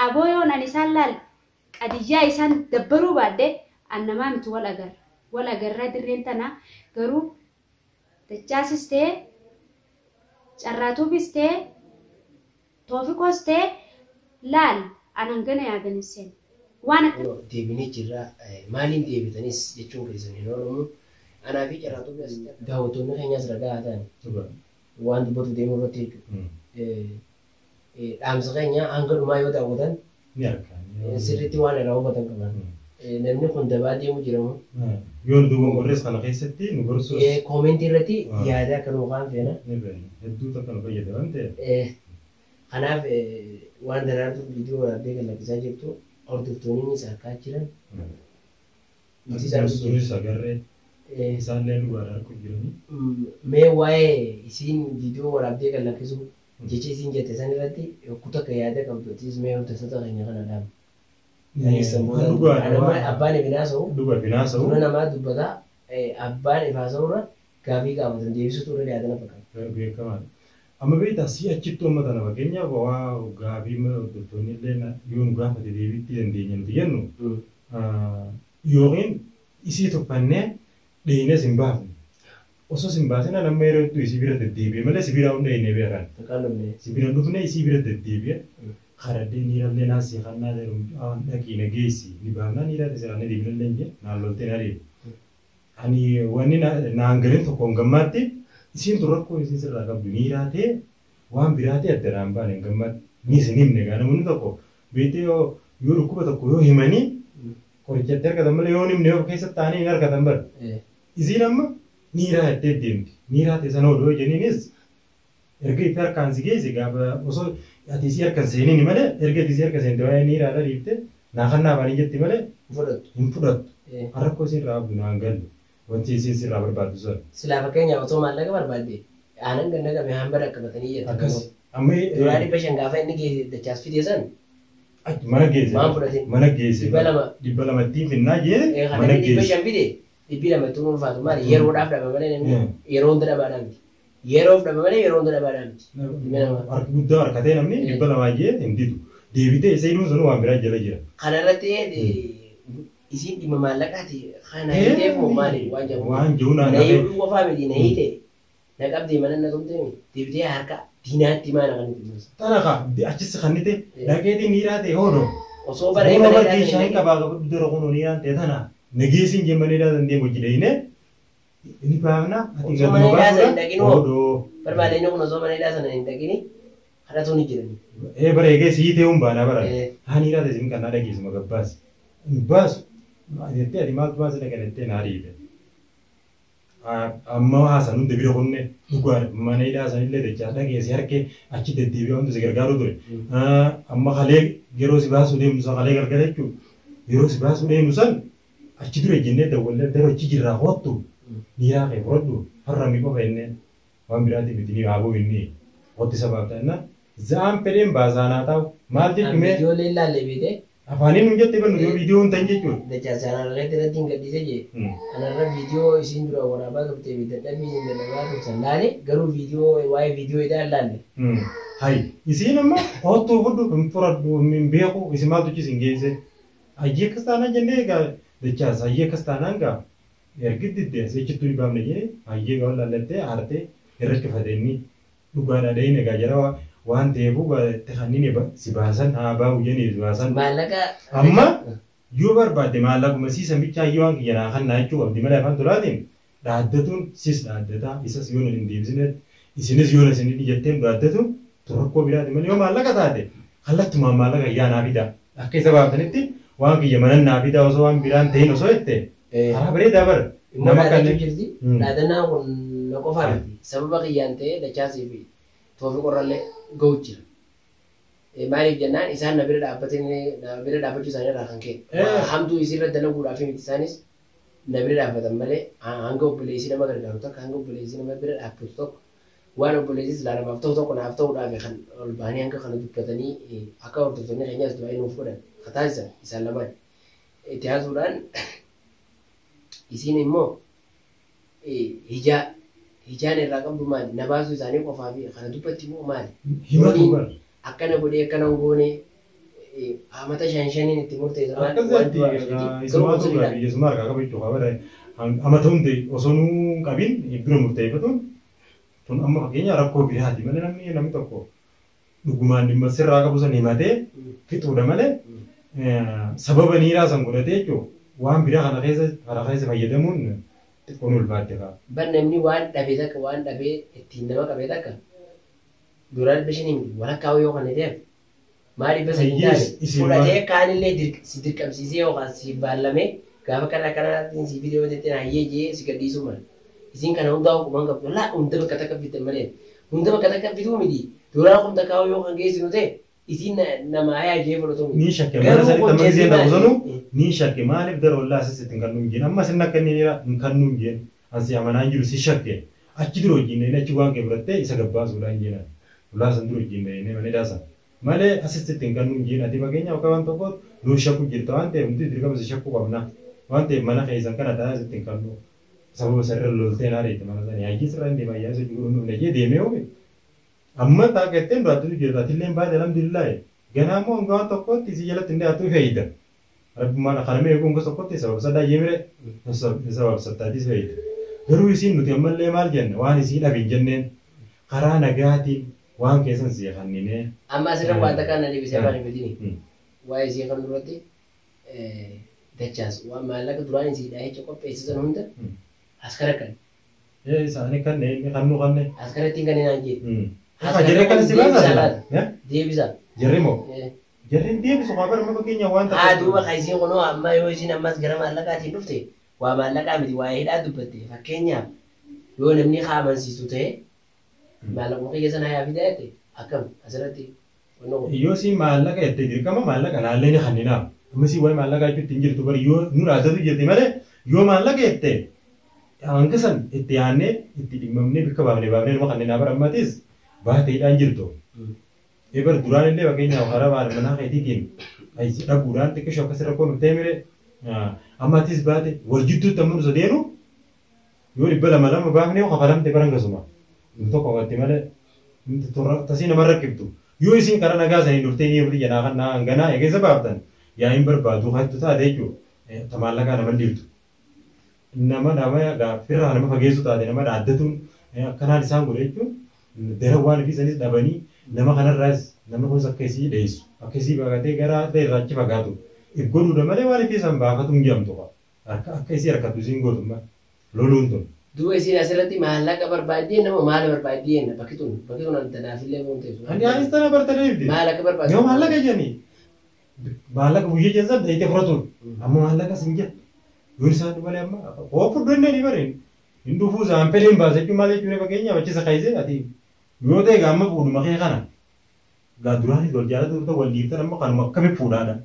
Aboo yoon ani isaan laal qadiyyaa isaan dabbaruu baadhe an namaa miti wal agarra. Wal agarraa dirreen tana garuu Dachaasis ta'e Carraatuubis ta'e Toofiqoos ta'e laal an hangana yaadan hin seene. Waan akka. Kunoo deebinee jirra. Maaliin deebitanis jechuun keessan hin oolamu. Anaa fi Carraatuubi asitti argamna. Daawwattoonni keenyas ragaa haa ta'ani. Waan dubbatuuf deemnu irratti jechuudha. Dhaamsa keenya hanga dhumaa yoo daawwatan Ni argan. sirriitti waan irraa hubatan qaban. Namni kun dabaa deemu jira moo? Yoo nu dogongorres kana keessatti nu gorsuus. Koomentii irratti yaada akka nuu kaa'an feena. Ni feena. Hedduu takka nu fayyada waan ta'eef. Kanaaf waan Daraartuun viidiyoo waraabdee gad lakkisaa jirtu hordoftoonnis arkaa jiran. Nutis arguu jirra. Nutis agarre. Isaallee dhugaadha arguu jiranii. Mee waa'ee isiin viidiyoo waraabdee gad lakkisuu jecha isiin jette san irratti yogguu takka yaada qabdu atis mee hordoftoota keenya kana dhaami. Anis san booda Dhugaadha An amma waan abbaan ifin haasa'u Dhuga ifin haasa'u. dura namaa dubbata abbaan if haasa'u irra gaafii gaafatan deebisuutu irra dhiyaata na fakkaata. Beekamaadha. Amma beektaa sii achittuu amma tana fakkeenyaaf waa gaafii hordoftoonni illee yoo nu gaafate deebiitti dandeenya nuti jennu yookiin isii tuffannee dheeynees hin baafne. Osoo sin baasin an amma yeroo hedduu isii bira deddeebi'e malee si bira hin dheeyne beekan. Takkaan dhufne. Si bira hin dhufne isii bira deddeebi'e karadhee niirallee naan sii kannaa jedhu mucaan dhaqii na geessi ni baafnaa niiraa ta'e kannee deebinallee hin jee naan loltee na deebe. Ani wanni naan galin tokko hin gammaatti isiin tun rakkoo isiin sirraa qabdu niiraa ta'e waan biraa ta'e adda naan baane hin gammaatti ni isin himne gaa namoonni tokko beektee yoo yoo dhukkuba tokko yoo himanii qoricha itti argatan malee yoo hin himne yoo keessa taa'anii hin argatan bara. Isiin amma niiraa jettee deemti. Niiraa tee sana odoo jeniinis erga itti harkaan si geesse gaafa osoo ati isii harka hin seenini malee erga ati isii harka seente waa'ee niiraadha dhiifte naa kannaa afaaniin jetti malee Hin fudhattu. hin fudhattu. An rakkoo isiin irraa qabdu naa hin galle. Wanti isiin sirraa barbaaddu sana. Silaa fakkeenyaaf otoo maallaqa barbaadde aanan gad naqame hamba dhaqqabatanii jette Akkas. namoonni. Amma Duraa 500 gaafa inni geesse dachaas fide san Achi mana geesse. Maan fudhatin? Mana geesse. 200. 200 ittiin finnaa jee Kan mana inni dhibba geesse. shan fide 200 ittiin ulfaatu maali yeroodhaaf dhaba malee namni yeroo hunda dhabaadhaa miti. Yeroof dhaba malee yeroo hunda dhabaadhaa miti. Ilmi namaa. Harki guddaa harkatee namni 200 jee hin didu. Deebitee isa hidhuun sunuu waan biraa jala jira. Kana irratti isiin dhimma maallaqaati kana hiiteef moo maali waan jedhamu. Waan jiru naan Na hafee. hiidhuu qofaa miti na hiite na qabdee mana na tumtee miti deebitee harka diinaatti maa na kannite. Tana kaa achis kannite dhaqeetiin niiraa ta'e hoodoo. Osoo baree Kunoo mana bar hidhaa sana keeshaa hin hin dhaqin. qabaa qabadhu dura kunoo niiraan ta'e tana nageessiin jee mana hidhaa san deemu hojii dhayinee ni baafna ati Osoo mana gaduma hidhaa sana hin baasuudha dhaqin hoo hoodoo. barbaade inni kun osoo mana hidhaa sana hin dhaqini kadhatuu ni jirani. Ee bara eegee sii ta'uun hin baanaa bara. Ee. Haa niiraa ta'e sin kannaa dhageessuma gabbaasi. Hin baasu. Jettee ati maaltu baasa dhaqan jettee naa dhiibe. Amma haasan hunda bira kunne dhugaadha. Mana hidhaa sanillee dachaa dhaqee si harkee achi deddeebi'aa hunda si gargaaruu ture. Amma kalee yeroo si baasuu deemnu san kalee galgala jechuudha. Yeroo si baasuu deemnu san achi dura jennee dawwallee daroo achi jirraa koottu niiraa kee fudhadhu farramii qofa jennee waan biraatiif miti ni haaboo inni kotti sabaaf ta'annaan za'aan fedheen baasaa naa taa'u maal An jechu mee viidiyoo illee laalle beekte. Afaaniin nun jette bar nuti yoo viidiyoo hin ta'in jechuudha. Dachaas chaanaala keetti irratti hin gadhiise jee. Anarra viidiyoo isiin dura waraabaa turtee fi dadhabbii isin dadhabaa turtan laale garuu viidiyoo waa'ee viidiyoo hidhaa hin laalle. Hay isiin amma koottuu fudhu hin furadhu hin beeku isin maaltu achi isin geesse. Hayyee akkas taanaan jennee egaa dachaas hayyee akkas taanaan gaa ergi didde asii achittuu ni baafna jee hayyee gaa wallaallattee aartee irra cufate inni. Dhugaadha dhayine egaa jara waan ta'eefuu itti kannine si baasan haa baahu jedhanii si baasan. Maallaqa Amma yoo barbaadde maallaquma sii san bichaa yoo waan kiyya naa kannaa jechuu qabdi malee afaan tolaatiin dhaaddatuun sis dhaaddataa isas yoo hin deebisne isinis yoo isin jetteen dhaaddatuun tun rakkoo biraati malee yoo maallaqa taate kallattumaan maallaqa kiyyaa naa fidaa akka isa baaftanitti waan kiyya manan naa fidaa osoo waan biraan ta'in osoo jette karaa bareedaa bara. Immoo Nama dhaadachuu kanneen jirti. Dhaadannaan kun na qofaa miti. Sababa kiyyaan ta'ee Dachaasii fi Toofiq irrallee ga'u jira. Maaliif jennaan isaan na bira dhaabbatanii na bira dhaabbachuu isaanii irraa kan ka'e. Waa hamtuu isiirra dalaguudhaaf miti isaanis na bira dhaabbatan malee hanga obboleessi nama gargaaru takka hanga obboleessi nama bira dhaabbatu tokko waan obboleessi silaa namaaf ta'u tokko naaf ta'uudhaaf kan ol bahanii hanga kana dubbatanii akka hordoftoonni keenyaas du'aa nuuf godhan kan taasisan isaan lamaan. Itti haasuudhaan isiin immoo hijaa hijaan irraa qabdu maali? Na baasuu isaanii qofaa fi kana dubbatti immoo maali? Himatu Yooniin bar. akkana godhee akkana hin goone Amata shan shaniin itti murteessa maal waan Akkasitti du'aa isheeti. Garuu isumaatu sirriidha. biyyasuma harkaa qaba jechuudha. Bara amata hundi osoo nuu hin qabin dura murteeffatuun tun amma fakkeenya rakkoo biraati malee namni tokko dhugumaan dhimma sirraa qabu san himatee fixuudha malee sababa niiraa san godhatee jechuudha. Waan biraa kana keessa fayyadamuun xiqqoo nu ulfaatte fa'a. Bar namni waan dhabe takka waan dhabee ittiin nama qabe takka duraan 500 miti walakkaa yoo kan ta'eef maal 300 hin taane Isin fudhatee kaanillee si dirqamsiisee yookaan si baallamee gaafa kana akkanaatiin si fidee yoo jetteen hayyee jee si gadhiisuu mala. Isin kana hundaa quban qabdu laa hunda bakka takka fiddan malee hunda bakka takka fiduu miti duraan kun takkaa yoo kan geessinu ta'e isin nama hayaa jee fudhatu miti. Ni shakke mana Garuu sanitti kun amma gisee jalli dhabu sanuu maali? ni shakke maaliif dara ollaa asis ittiin kan nuun jeen amma sin akka inni hin kan nuun jeen ansi amanaa hin jiru si shakke achi dura hojiin dhayine achi waan kee fudhattee isa gabbaasuudhaan jeenan ollaa san dura hojiin dhayine mana hidhaa malee asitti ittiin kan nuun jeen ati fakkeenyaaf akka waan tokko nuun shakku jirta waan ta'eef nuti dirqama si shakkuu qabna waan ta'eef mana keessan kana taa'ee asitti hin kan nu sababa sarara loltee naa reete mana sanii hayyii sirra hin deema ayyaa isa jiru nuuf najee deemee oomi amma taakka duraatti jirta atillee baay'ee alhamdulillah ganaa immoo hanga waan tokkotti si jalatti hin dhiyaatu fayyada. Rabbummaan kanama eeguun gosa tokkotti sababa sadaa yeemire sababa sattaatis fayyada. Garuu isiin nuti ammallee maal jenna waan isii dhabin jenneen karaa nagaatiin waan keessan si kanninee. Amma asirra waan takka na deebisee afaan hin fidini. Waa'ee isii kan duratti dachaas waan maallaqa duraan isii dhahicha qopheessisan hunda askara kan Isaanii kanneen inni kannuu kanneen. askara ittiin kanneen aan jedhe. Jarri akkana si baasaa? Deebisa. Jarri moo? Jarri hin deebisu haa bara fakkeenya waan Haa duuba kan isiin kunoo amma yoo isiin ammas gara maallaqaatiin dhufte waa maallaqaa miti waa'ee hidhaa dubbatte fakkeenyaaf yoo namni haa amansiisu ta'e maallaquma kiyya sana haa fidaa jette akkam asirratti. Yoo si maallaqa jettee dirqama maallaqa naallee ni kanninaaf. Amma si waa'ee maallaqaa jechuutti hin jirtu bari yoo nu raasatu jirti malee yoo maallaqa jette hanga san itti yaannee itti dhimmamnee bikka baafnee baafnee nama kanninaaf bara ammatis baateedhaan jirtu. Ebar duraan illee fakkeenyaaf karaa baala manaa keetiitiin dhabuudhaan xiqqishoo akkas rakkoo nuuf ta'e mire ammatis baate wal jidduutti amma nusa deenu yoo 200 200 baafnee kafalamte baran gasuma. Nu tokko qabatte malee tasii nama rakkiftu. Yoo isin karaa nagaa sanii dhuftee ni bulii janaa kan hanganaa eegessa baaftan yaa hin barbaadu hattu taate jechuudha. Ta maallaqaa nama dhiibtu. Nama nama gaaffirraa nama fageessu taate nama dhaaddatuun akkanaan isaan godhe jechuun dara waan ofii isanis dhabanii nama kanarraas namni kunis akka isii dheessu akka isii baqatee gara irraa achi fagaatu if godhuudha malee waan ofii isaan baafatu hin jedhamtu harka akka isii harkatu isiin gootummaa loluun tun. Duuba isiin asirratti maallaqa barbaaddee nama maal barbaaddee jenna bakki tun tanaafillee muun teessu. Ani anis tana bartanii miti. Maallaqa barbaadde. Yoo maallaqa jedhanii maallaqa guyyee jensan dheeyitee fudhatuun amma maallaqa sin jedhu yoo isaan malee amma hoo fudhannee ni bareen hin dhufuu isaan fedheen baasa jechuun maal jechuun fakkeenyaaf achi isa kaayisee ati yoo ta'e gaama fuudhuma kee kana gaa duraanis wal jaalatu turte wal dhiiftan amma kanuma akkami fuudhaadha.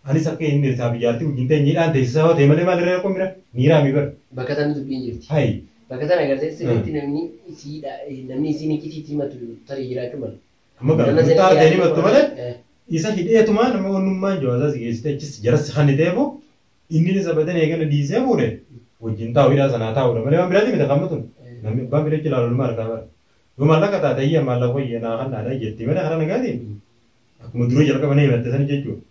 Anis akka inni isaaf ijaartii wajjin ta'e miidhaan teessisaa yoo ta'e malee maal irra rakkoo mira niiraa mi bara. Bakka tana dubbiin jirti. Hayi. Bakka tana agartee sirriitti namni isiidha namni isiin ikitiitti himatu tarii jiraachuu mala. Amma gara murtaa'aa ta'e himattu malee isa hidheetumaa nama onnummaan jawaasaa si geessite achis jaras kan ta'eefu inni isa badan eegala dhiisee fuudhe wajjin taa'u hidhaa sanaa taa'uudha malee waan biraati miti qammatu namni abbaan bira ilaalu harkaa bara. Yoo maallaqa taate iyya maallaqa wayya naa kan dhaadhaa jetti malee karaa nagaatiin akkuma dura jalqabanii himatte sani jechuudha.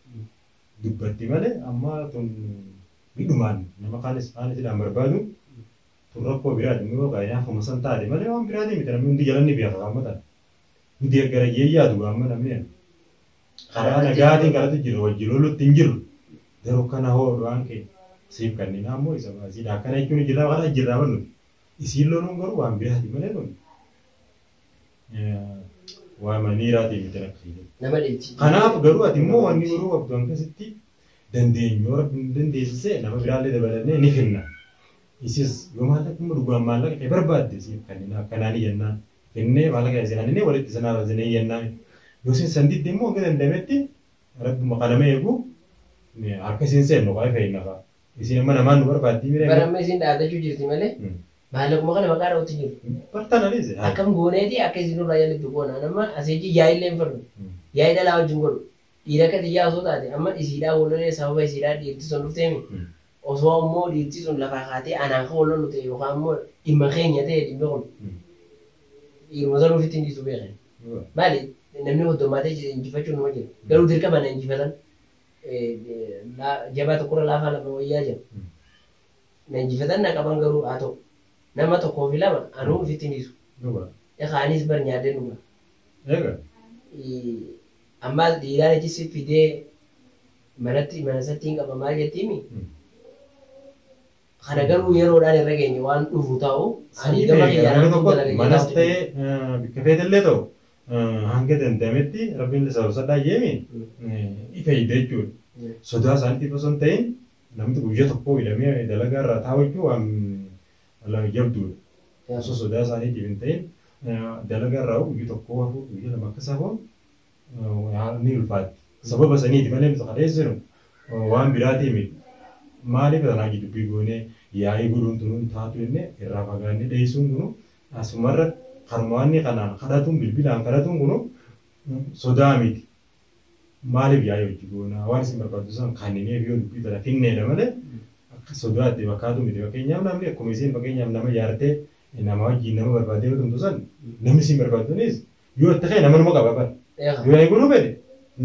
Dubbatti malee amma tun midhumaan nama kaanis kaanis hidhaan barbaadu tun rakkoo biraati immoo gaa'inaa san taate malee waan biraati miti namni hundi jalanni beeka qaammatan. Hundi gara yeeyyaatu gaamma namni karaa nagaatiin karatu jiru wajji lolutti hin jiru. Garuu kana hoo waan kee siif kanneen ammoo isa baasiidha akkana jechuun jirraa karaa jirraa bannu isiin loluun garuu waan biraati malee kun waan maniiraatiin miti rakkoo. Nama dheechi. Kanaaf garuu ati immoo wanni garuu qabdu akkasitti dandeenyu yoo rabbi nu dandeessise nama biraallee dabalannee ni finna. Isis yoo maallaqa immoo dhugaan maallaqa kee barbaadde siif kanneen akkanaa ni jennaan finnee maallaqa isin annee walitti sanaa rasinee jennaan yoo isin san didde immoo hanga dandametti rabbuma qalama eegu harka isin seennu qaba fayyina fa'a. Isin amma namaan nu barbaaddii miree. Bara amma isin dhaadachuu jirti malee maallaquma kana maqaa dhawutti jiru. Bartaan anis. Akkam gooneeti akka isin nurraa jalatti goona nama asii yaa'illee hin fedhu. Yaa'ii dhalaa wajjin godhu. Dhiira akka xiyyaa osoo taate amma isiidhaa wal sababa isiidhaa dhiirti sun dhufteemi. Osoo ammoo dhiirti sun lafaa kaatee anaan kan wal lolu ta'e yookaan ammoo dhimma keenya ta'e dhimmi kun dhiiruma sana ofitti hin dhiisu beekan. Maali namni hoddommaatee injifachuun nama jira. Garuu dirqama na injifatan. Jabaa tokkorra laafaa lama wayyaa jedhu. Na injifatan na qaban garuu haa ta'u. Nama tokkoo fi lama anuu ofitti hin dhiisu. Dhugaa. Anis bar nyaadhee dhuga. Egaa. Ammaas dhiiraan achi si fidee manatti mana isatti hin qaba maal jettiimi? Kana garuu yeroodhaan irra geenye waan dhufu ta'u ani gama kiyyaan Namni hamtuu tokko dalaga manas jedhaa ta'ee bikka feetellee ta'u hanga danda'ametti rabbiin isa sadhaa jeemi ifa hidda jechuudha. Sodaa isaaniitiif osoo hin ta'in namni guyyaa tokko hidhamee dalagaa irraa taa'u jechuun waan jabduudha. Osoo sodaa isaaniitiif hin ta'in dalagaa irraa guyyaa tokko hafu guyyaa lama akkas hafuun ni ulfaatti. Sababa saniiti malee nuti kadheessinu waan biraatii miti. Maaliif kanaa dubbii goonee yaa'ii godhuun tunuun taatu jennee irraa fagaannee dheessuun kunu asumarra karmaanni kanaan kadhatuun bilbilaan kadhatuun kunu sodaa miti. Maaliif yaa'ii hojii goonaa waan isin barbaaddu san kannineef yoo dubbii tana finneedha malee akka sodaa itti fakkaatu miti. Fakkeenyaaf namni akkuma isin fakkeenyaaf nama ijaartee nama wajjin nama barbaadee yoo tumtu san namni isin barbaaddunis yoo itti ka'e nama numa qaba bara. Yoo yaa'ii godhuu fedhe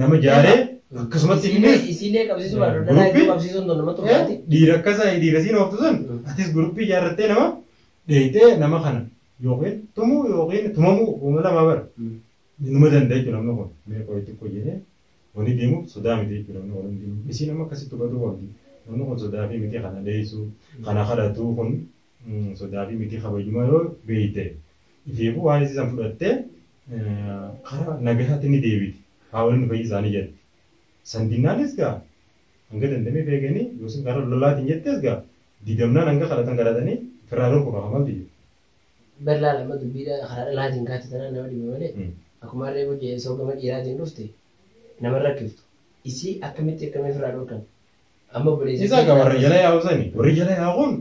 nama ijaaree akkasumatti innis Isiilee qabsiisuu baadhu dhalaa hedduu qabsiisuun tun nama turbaati. Dhiira akkasa dhiira siin ooftu sun atis guruppii ijaarrattee nama dheeyitee nama kana yookiin tumuu yookiin tumamuu uuma lamaa bara. Numa danda'a jechuudha namni kun mee qo'ee xiqqoo jedhee wani deemuuf sodaa miti jechuudha namni kun deemu. Isiin amma akkasitti hubachuu qabdi. Namni kun sodaa fi miti kana dheessuu kana kadhatuu kun sodaa fi miti kabajumaa yoo beeyte ifeefuu waan isiisan fudhattee karaa nagahaatti ni deebiti. Haa waliin fayyii isaanii jedhe. Sandinnaanis gaa hanga dandamee feeganii yookiin karaa lolaatiin jettees gaa didamnaan hanga kadhatan kadhatanii firraa dhorku qaba maal biyya. Bar laala amma dubbii karaa dhalaatiin kaate tanaan nama dhiba malee akkuma harree hojii isoo gama dhiiraatiin dhufte nama rakkiftu. Isii akkamitti akkamii firraa dhorkan? Amma obboleessi. Isa gaa warra jala yaa'u sani warri jala yaa'uun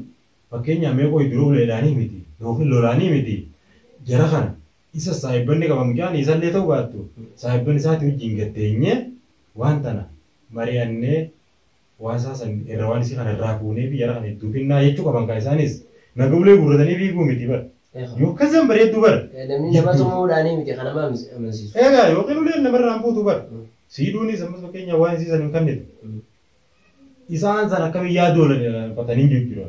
fakkeenyaaf mee qoyi duruu uleedhaanii miti yookiin lolaanii miti jara kana isa saahibbanni qaba mucaan isallee ta'uu baattu saahibban isaati wajjin gatteenyee waan tana mari'annee waan isaa san irra waan isii kana irraa fuunee fi jara kana hedduu finnaa jechuu qaban kaa isaanis naga ulee guurratanii fiiguu miti bara. Yoo akkasan bareedduu bara. Namni nama tumuudhaanii miti kan nama amansiisu. Egaa yookiin uleen namarraa hin fuutu bara. Siiduunis ammas fakkeenyaaf waan isii san hin kennitu. Isaan san akka biyyaa doolan fatanii jechuudha.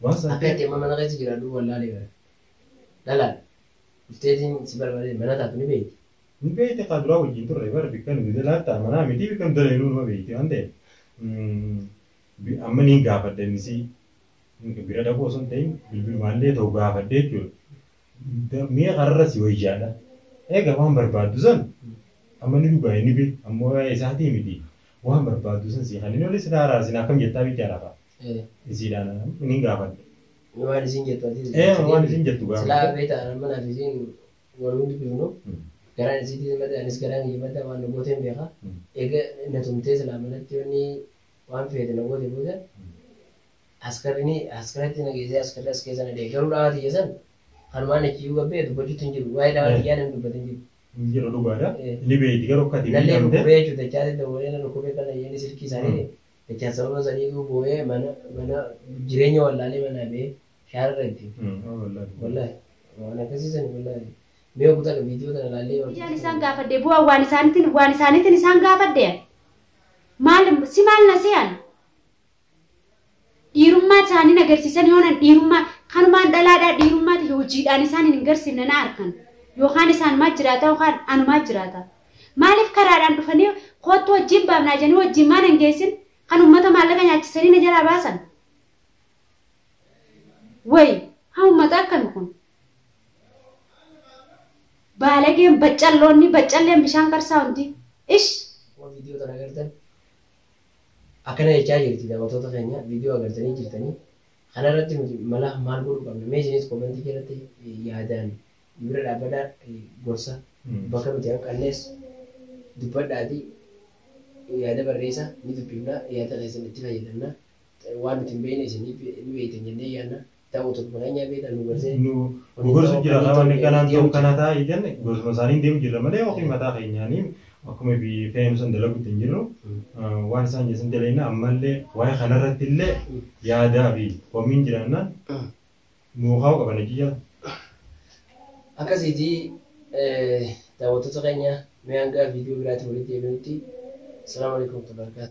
Waan san Akka itti amma mana keessa jiraadhu wallaalee bara. Dhalaan dhufteetiin si barbaade mana taatu ni beekti. Ni beekte kaa duraa wajjin turre bara bikka nuti laata manaa miti bikka nuti dalagnuu numa beekti waan ta'eef. Amma niin gaafadhe innis bira dhaquu osoo hin ta'in bilbilumaallee ta'u gaafadhe jechuudha. Mi'a kararra si wayyaadha. Egaa waan barbaaddu san amma ni dhugaa inni beeku ammoo waa'ee isaatii miti waan barbaaddu san si kan inni olis raaraa sin akkam jettaa bichaadha fa'a. Isiidhaan niin gaafadhe. Waan isin jettu ati. Waan isin jettu Silaa gaafadhe. beektaa amma naaf isin wal hundi bifnu garaan isiitii madda anis garaan kiyya madda waan na gooteen beeka. Egaa na tumtee silaa manatti yoonni waan feete na goote booda askarri askaratti na geessee askarri as keessa na dhee garuu dhaabaa tiyya san kanumaan achiyyuu gabbee dubbachuutti hin jiru waa'ee dhaabaa tiyyaa namni dubbate hin jiru. Yeroo dhugaadha. Ni beekti garuu akka ati Nallee miidhamte. dhukkubee jechuudha dachaa dawwalee na dhukkubee kana yeeni silkii isaanii dachaa sababa saniitu boo'ee mana mana jireenya wallaalee manaa ba'ee shaararra itti. Wallaahi waan akkasii sani wallaahi. Mee kutaa viidiyoo kana ilaallee Ijaan isaan gaafadhe bu'aa waan isaaniitiin waan isaaniitiin isaan gaafadhe. Maal si maal na se'an? Dhiirummaa isaanii agarsiisan yoo nan dhiirummaa kanumaan dhalaadhaa dhiirummaa ta'e hojiidhaan isaan hin agarsiifne na arkan. Yookaan isaan maal jiraata yookaan anumaa jiraata. Maaliif karaadhaan dhufanii kootu wajjin baafnaa jedhanii wajjin maal hin geessin kan uummata maallaqa nyaachisanii na jalaa baasan. Wayi haa uummata akkami kun? Baalageen baccalloonni baccalleen bishaan qarsaa hundi. Ish! Viidiyoo kana agartan akkana jechaa jirti daawwattoota keenya viidiyoo agartanii jirtanii kana irratti nuti mala maal godhuu qabna mee isinis koomentii jalatti yaadaan bira dhaabbadhaa gorsa bakka nuti hanqannees dubbadhaatii yaada barreessa ni dubbifna yaada keessan itti fayyadamna waan nuti hin beekne isin ni beektan jennee yaadna daawwattoota keenya beektan nu gorsee Nu gorsu jira wanni kanaan ta'u kana taa'ee jenne gorsuma isaanii deemu jirra malee yookiin mataa keenyaanii akkuma fe'een san dalaguutti hin jirru waan isaan jedhan dalagna ammallee waa'ee kanarratti illee yaadaa fi komiin jiraannaan nuu kaa'u qaban jira. Akkasiitii Daawwattoota keenya mee hanga viidiyoo biraatti walitti deebinutti. Assalaamu alaikum warahmatullahi wabarakatuh.